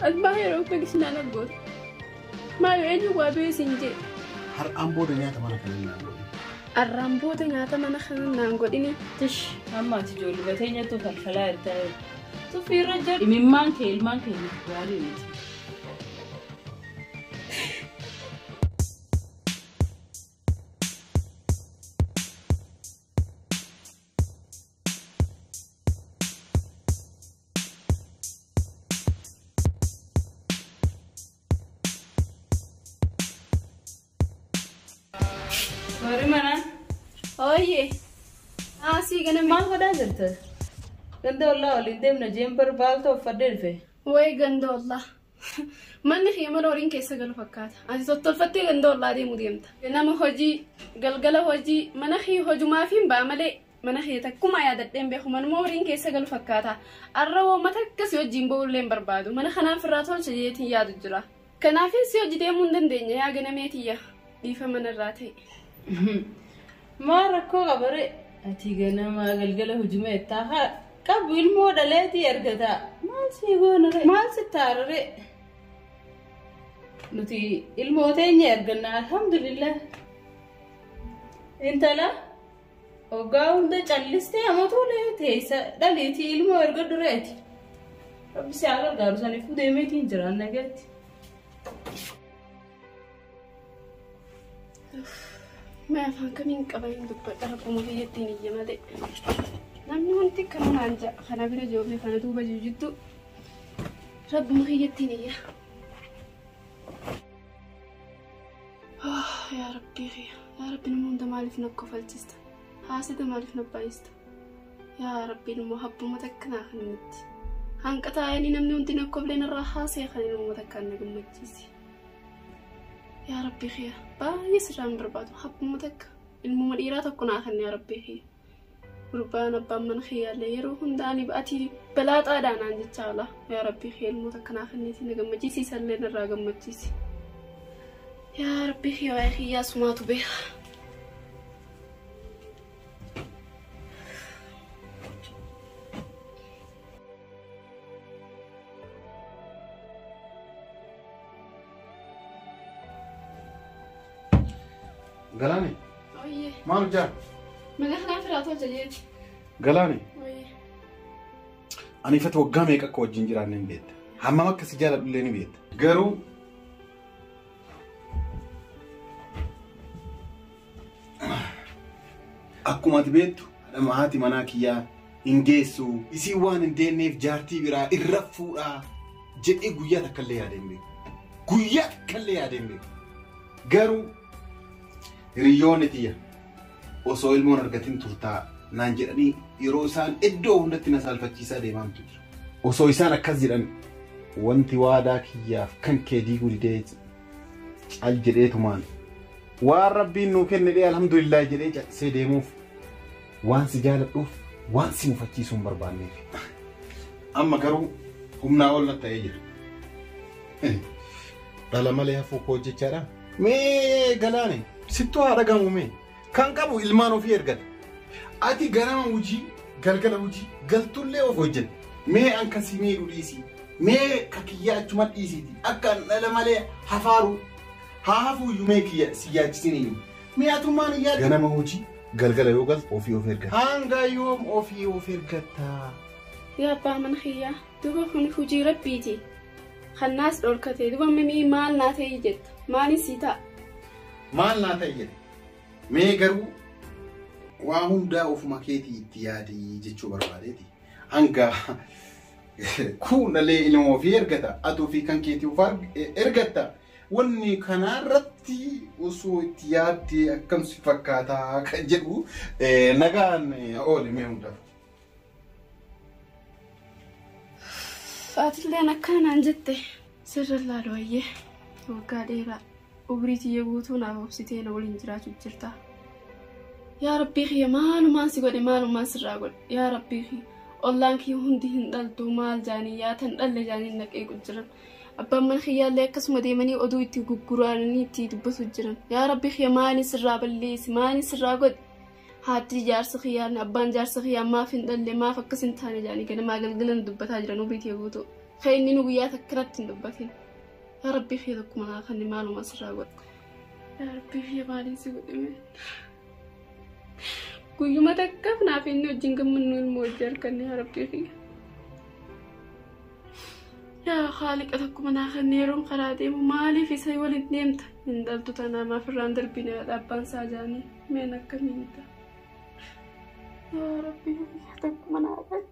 Ati maa yeroo hunda gishinaa na goota? Maal eenyu waa du'e siin jee? Har'aan booda nyaata mana kana naan godhin. Har'aan booda nyaata mana kana naan godhini. Tish amma ati ijoollee teenyatu falfalaa jirta. Tuffii irra jira. Imimmaan kee ilmaan kee gaarii miti. Warri manaa Ooyyee. Asii ganama. Maal godhaa jirta? Ganda ollaa waliin deemna jeen barbaalta uffadhee dhufe. Wayi ganda ollaa. Manni kiyya mana horiin keessa galu fakkaata. Ati tottolfattee ganda ollaa deemu deemta. Nama hojii, galgala hojii, mana kiyya hojumaaf hin ba'a malee mana kiyya takkumaa yaadadhee hin beeku. Manuma horiin keessa galu fakkaata. Arra wooma takka si wajjin ba'ullee hin barbaadu. Mana kanaaf irraa tolcha jeetiin yaadu jira. Kanaafis si hojii deemuu hin dandeenye yaa ganamee tiyya. Dhiifa manarraa ta'e. Maal rakkoo qabare? Ati ganama galgala hojuma jettaa haa qabu ilmoo dhaleetii argata. Maal si goonare? Maal si taarare? Nuti ilmoo teenya arganna alhamdulillah. Intala hoggaa hunda callistee amatuulee teessa dhaliitii ilmoo erga dureeti. Rabbi si haa gargaaru saniifuu deemeetiin jiraan nagaatti. Mee afaan kamiin qaba hin dubbadha rakkuma biyyattiin iyya malee. Namni wanti akkana naan ja'a kana bira jiru kana duuba jiru jiddu rabbuma biyyattiin iyya. Yaa Rabbii kiyya yaa Rabbi nama hunda maaliif na kofalchista? Haasita maaliif na baay'ista? Yaa Rabbi nama habbuma takka naa kennitti. Hanqa taa'anii namni hundi na koflee narraa haasa'e kan nama takkaan na gammachiisi. Yaa Rabbii kiyya baay'ee sirraa hin barbaadu habbuma takka ilmuma dhiiraa tokko naa kenni yaa Rabbii kiyya. Gurbaan abbaan mana kiyyaallee yeroo hunda ani ati balaaxaadhaa naan jechaa oola. Yaa Rabbii kiyya ilmoo takka naa kenniiti na gammachiisi isallee narraa gammachiisi. Yaa Rabbii kiyya waa'ee kiyyaa sumaatu beeka. Galaane. Ooyyee. Maal hojjaa? Mana kanaa firaa tolcha jeeti. Galaane. Ooyyee. Ani ifatti waggaa meeqa akka wajjin jiraanne hin beekta. Hammam akka si jaaladhu illee ni beekta. Garuu akkuma ati beektu haati manaa kiyyaa hin geessu. Isiin waan hin deemneef jaartii biraa irra fuudhaa jedhee guyyaa takka illee yaadee hin beeku. Guyyaa takka illee yaadee hin beeku. Garuu hiriyoonni tiyya osoo ilmoon argatin turtaa naan jedhanii yeroo isaan iddoo hundatti na saalfachiisaa deemaantu jira. Osoo isaan akkas jedhan wanti waadaa kiyyaaf kan kee diiguu didee cal jedheetumaan waan rabbiin nuu kenne dhee alhamdulillah jedhee callisee deemuuf waan si jaaladhuuf waan si mufachiisuu hin barbaanneef. Amma garuu humnaa ol na ta'ee jira. Dhala malee hafuu koo hojjechaadha. Mee galaane sittuu haa dhagahamu mee kan qabu ilmaan ofii ergata. Ati ganama hojii galgala hojii galtullee of hojjeta. Mee an kasii miidhu dhiisii. Mee ka kiyyaa achuma dhiisiiti. Akka an dhala malee hafaaru haa hafuuyyuu mee kiyya si yaachisin iyyuu. Mee atummaan hin yaaddu. Ganama hojii galgala yoo galtu ofii of ergata. Hanga yoom ofii of ergatta? Yaa abbaa mana kiyyaa duuba kun hojii rabbiiti. Kannaas dhorkate duuba mimii maal naa ta'e jetta. Maaliin sii ta'a? Maal naa ta'e jette? Mee garuu waa hundaa ofuma keetii itti yaadii jechuu barbaadeeti. Hanga kuunalee ilma ofii ergata atuu fi kan keetii of ergatta. Wanni kanarratti osoo itti yaaddee akkam si fakkaataa kan jedhu nagaan oole mee hundaaf. Atilleen akkana naan jette sirra laalu wayyee waggaa dheeraa umrii tiyya guutuu naaf obsitee na waliin jiraachuu jirta. Yaa Rabbii kiyya maalumaan si godhe maalumaan sirraa godhe yaa Rabbii kiyya ollaan kiyya hundi hin dhaltu maal jaanii yaa tan dhalle jaanii na qeequ jiran. Abbaan mana kiyyaallee akkasuma deemanii oduu itti gurguraanii itti dubbatu jiran. Yaa Rabbii kiyya maaliin sirraa balleessi maaliin sirraa godhe haati jaarsa kiyyaan abbaan jaarsa kiyyaa maaf hin dhalle maaf akkas hin taane jaanii ganamaa galgalan dubbataa jiran umrii tiyya guutuu. Kan inni nu guyyaa takkanatti hin dubbatin. Yaa Rabbii kiyya tokkuma naa kanni maaluma asirraa godha. Yaa Rabbii kiyya maaliin si godhime? Guyyuma takkaaf naaf inni wajjin gammannu ilmoo hojii harkanne yaa Rabbii kiyya. Yaa Khaaliqa tokkuma naa kanni yeroon karaa deemu maaliif isa waliin deemta? Hin dhaltu tanaa maaf irraan darbine abbaan isaa jaanii meen akkamiin ta'a? Yaa Rabbii kiyya tokkuma naa kanni.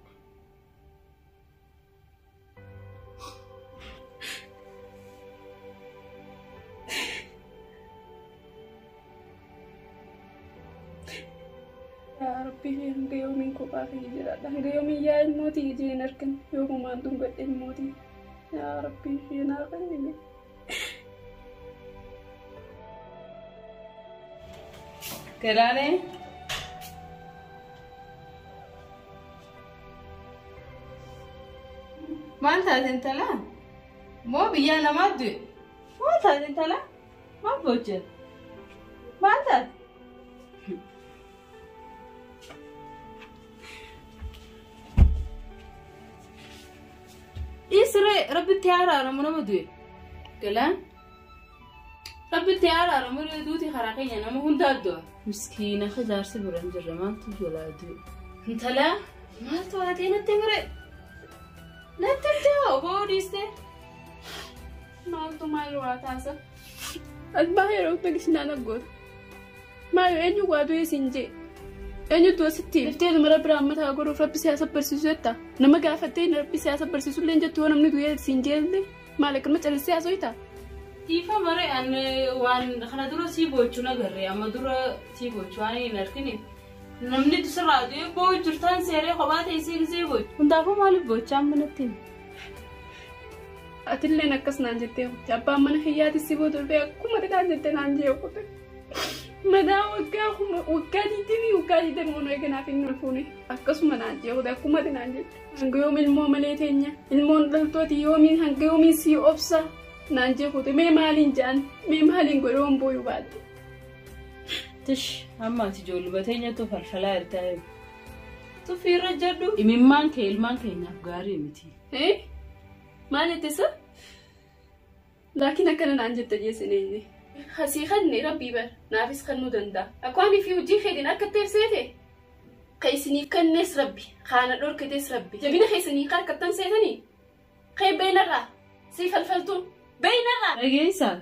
Yaa Rabbii hanga yoomiin kophaa kiyya jiraadha. Hanga yoomiin yaa ilmootii ijee hin argin. Yoomumaan dhungadhe ilmootii. Yaa Rabbii kiyya naa kennime. Galaanee. Maal taate intala? Moo biyyaa namaa du'e? Maal taate intala? Maal boochee? Maal taate? Dhiisiree rabbitti araaramu nama du'e. Galaan rabbitti araaramu duuti karaa keenya nama hundaa du'a. Miskiina jaarsi bira hin jirre maaltu jalaa du'e? Intala maaltu haatee natti himre? Natti himte hoo boo dhiiste? Maaltu maal waa taasa? Ati maa yeroo hunda naan goota. Maal eenyu waa du'e siin jee? Eenyutu asitti ifteetuma rabbi rahmataa godhuuf rabbi siyaasa barsiisu jetta. Nama gaafattee rabbi siyaasa barsiisu illee jettu yoo namni du'e siin jee illee maal akkuma callisee haasoo Tiifa mare an waan kana dura sii boochuu nagarre amma dura sii boochuu waan hin argine. Namni sirraa du'e boo jirtaan seeree kophaa teessee gisee boochu. Hundaafuu maaliif boochaa amma natti himi? Atilleen akkas naan jettee kutte abbaan mana kiyyaatti si booda dhufee akkuma xiqqaan jettee naan jee kutte. Madaa waggaa waggaa 20 waggaa 20 eeganaaf inni ol fuune akkasuma naan jee kutte akkuma naan jette. Hanga yoom ilmoo malee teenya ilmoon dhaltooti yoomiin hanga yoomiin sii obsa naan jee kutte mee maaliin ja'an mee maaliin godhe yoon booyuu baadhe. Tish amma ati ijoolluma teenyatu falfalaa jirtaa. Tuffii irra jedhu. Imimmaan kee ilmaan keenyaaf gaarii miti. Maal jettisa? Laakiin akkana naan jette jeesine. Hasii kanne rabbii bar naafis kennuu danda'a. Akkaan fi hojii keetiin akka ta'eef seete. Ka isiniif kennes rabbi kaana dhorkates rabbi. Jabina keessanii harkattan seetanii. Kee beeynarraa si falfaltuun beeynarraa. Dhageessaa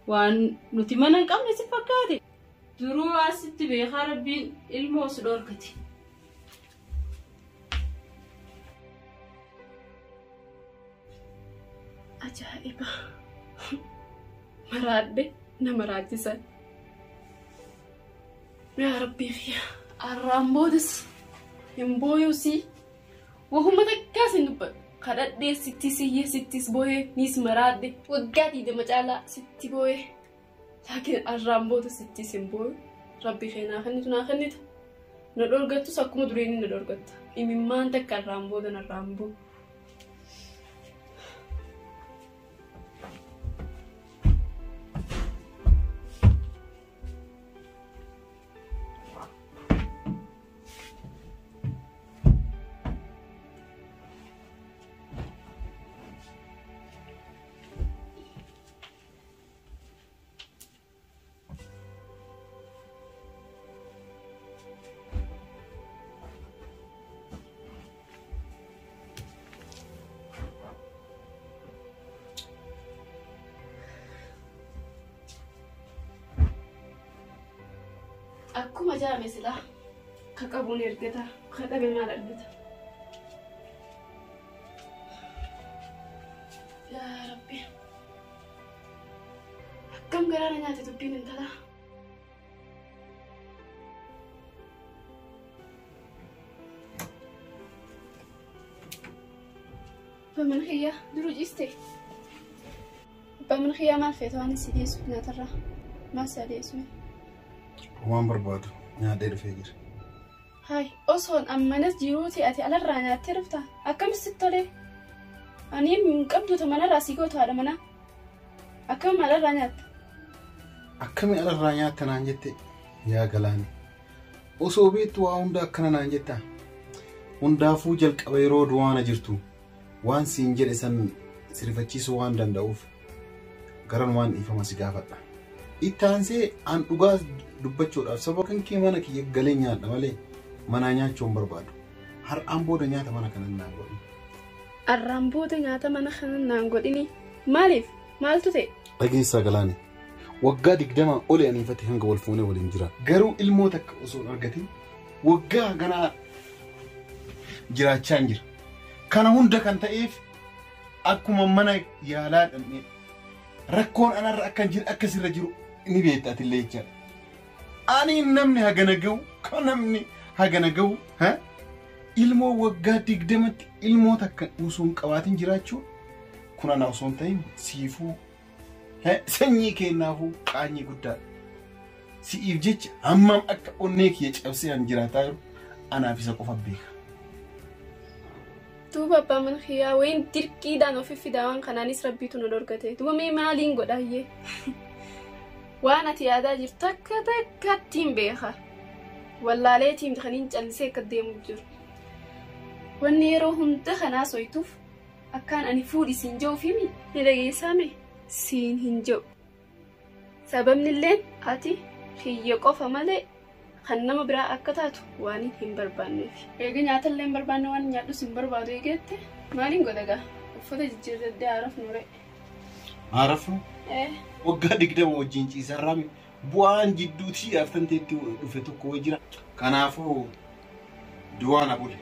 waan nuti mana hin qabne si fakkaate. Duruu asitti beekaa rabbiin ilmoo si dhorkate. Ajaa'iba! Maraadhe nama raajisan. Yaa Rabbii kiyya arraan boodas hin booyuusi. Wahuma takkaas hin dubbadhu. Kadhadhee sittis iyyee sittis booyee nis maraadhe waggaa 20 caalaa sitti booyee. Laakiin arraan booda sittis hin booyu. Rabbii kee naa kennitu naa kennita. Na dhorgattus akkuma dureenii na dhorgatta. Imimmaan takka arraan booda narraan booyu. Akkuma jaame silaa ka qabuun ergata ka dhabe maal argata. Yaa Rabbi akkam garaana nyaate dubbiin intalaa. Abbaa mana kiyyaa duruu ciiste. Abbaa mana kiyyaa maal feeta waan si dhiyeessu nyaatarraa maal si dhiyeessu? Waan barbaadu nyaadhee dhufee jira. Hayi osoon ammanas jiruuti ati alarraa nyaattee dhufta akkamitti sitti tolee? Ani hin qabdu ta manarraa si gootu haadha manaa. Akkam alarraa nyaatta? Akkami alarraa nyaatta naan jette yaa Galaane. Osoo beektu waa hunda akkana naan jetta. Hundaafuu jalqaba yeroo du'aana jirtu. Waan siin jedhe san sirrifachiisuu waan danda'uuf garan waan dhiifama si gaafadha. Itti aansee an dhugaa dubbachuudhaaf sababa kan kee mana kiyya galee nyaadha malee manaa nyaachuu hin barbaadu. Har'aan booda nyaata mana kanan naan godhin. Har'aan booda nyaata mana kanan naan godhini. Maaliif? Maaltu ta'e? Dhageessaa Galaane. Waggaa 20 oli aniifate hanga wal fuunee waliin jira. Garuu ilmoo takka osoo hin argatin waggaa ganaa jiraachaa hin jira. Kana hunda kan ta'eef akkuma mana yaalaa dhandhee rakkoon anarra akka jiru akka sirra jiru ni beekta atillee jechaadha. Ani namni hagana gahu kan namni hagana gahu ilmoo waggaa 20tti ilmoo takka osoo hin qabaatin jiraachuu kun ana osoo hin ta'in siifuu sanyii kennaafuu qaanyii guddaadha. Si'iif jecha hammam akka onnee kiyya cabsee an jiraataa jiru anaaf isa qofa beeka. Duuba abbaa mana kiyyaa wayin dirqiidhaan ofi fidaa waan kanaanis rabbiitu nu dhorgate. Duuba mee maaliin godhaayyee? Waan ati yaadaa jirtu takka takkatti hin beeka. Wallaaleetiin kan hin callisee akka deemu jiru. Wanni yeroo hunda kanaa soyituuf akkaan ani fuudhi siin jedhuuf himi ni dhageessaame siin hin jedhu. Sababni illeen ati kiyya qofa malee kan nama biraa akka taatu waan hin barbaanneef. Eega nyaata illee hin barbaanne waan nyaadhus hin barbaadu eegeette maaliin godha gaa? Uffata jijjiirraddee haarafnu ree. Haarafnu? Waggaa 20 wajjin ciisarraa bu'aan jidduutii aftanteetti dhufe tokko wayii jira. Kanaafuu du'aa na bule.